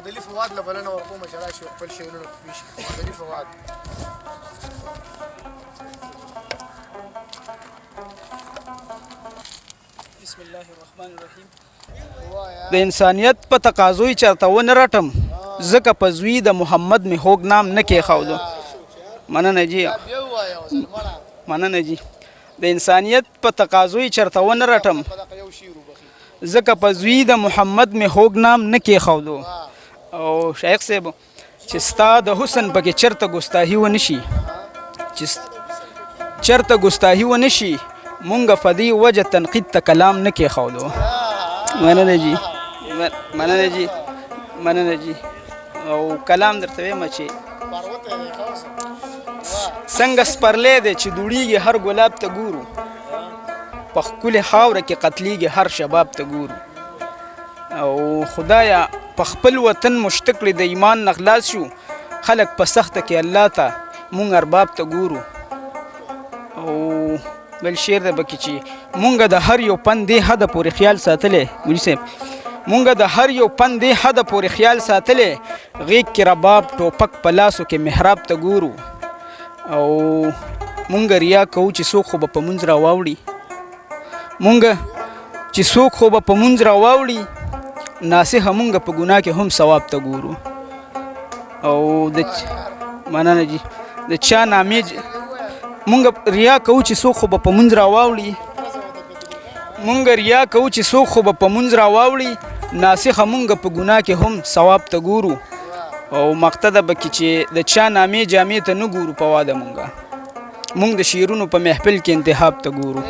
فواد علي فواد له بلنه ورکوم چې راشي او خپل شعرونه پېښ کړي. فواد علي فواد. بسم الله الرحمن الرحیم. د انسانیت په تقاضو یې چرته ونه رټم، ځکه په زوی د محمد مې هوږ نام نه کېښودو. مننه جی، مننه جی. د انسانیت په تقاضو یې چرته ونه رټم، ځکه په زوی د محمد مې هوږ نام نه کېښودو. او شیخ صاحب، چې ستا د حسن پکې چرته ګستاهي ونه شي، چې چرته ګستاهي ونه شي، مونږ په دې وجه تنقید ته کلام نه کېښودو. مننه جی، مننه جی، مننه جی. او کلام درته وایم چې څنګه سپرلی دی چې دوړیږي هر ګلاب ته ګورو، په ښکلې خاوره کې قتلیږي هر شباب ته ګورو. او خدایا په خپل وطن مشته کړې د ایمان نه خلاص شو، خلک په سخته کې الله ته، مونږ ارباب ته ګورو. او بل شعر دی پکې چې مونږ د هر یو پن دې حده پورې خیال ساتلی، مولوي صاحب، مونږ د هر یو پن دې حده پورې خیال ساتلی، غېږ کې رباب ټوپک په لاسو کې محراب ته ګورو. او مونږ ریا کوو چې څوک خو به په مونځ راواوړي، مونږ چې څوک خو به په مونځ راواوړي، ناصح مونږ په ګناه کې هم ثواب ته ګورو. او د مننه جی. د چا نامې مونږ ریا کوو چې څوک خو به په مونځ راواوړي، مونږ ریا کوو چې څوک خو به په مونځ راواوړي، ناسخه مونږ په ګناه کې هم ثواب ته ګورو. او مقته ده پکې چې د چا نامې جامې ته نه ګورو په واده، مونږ د شعرونو په محفل کې انتخاب ته ګورو.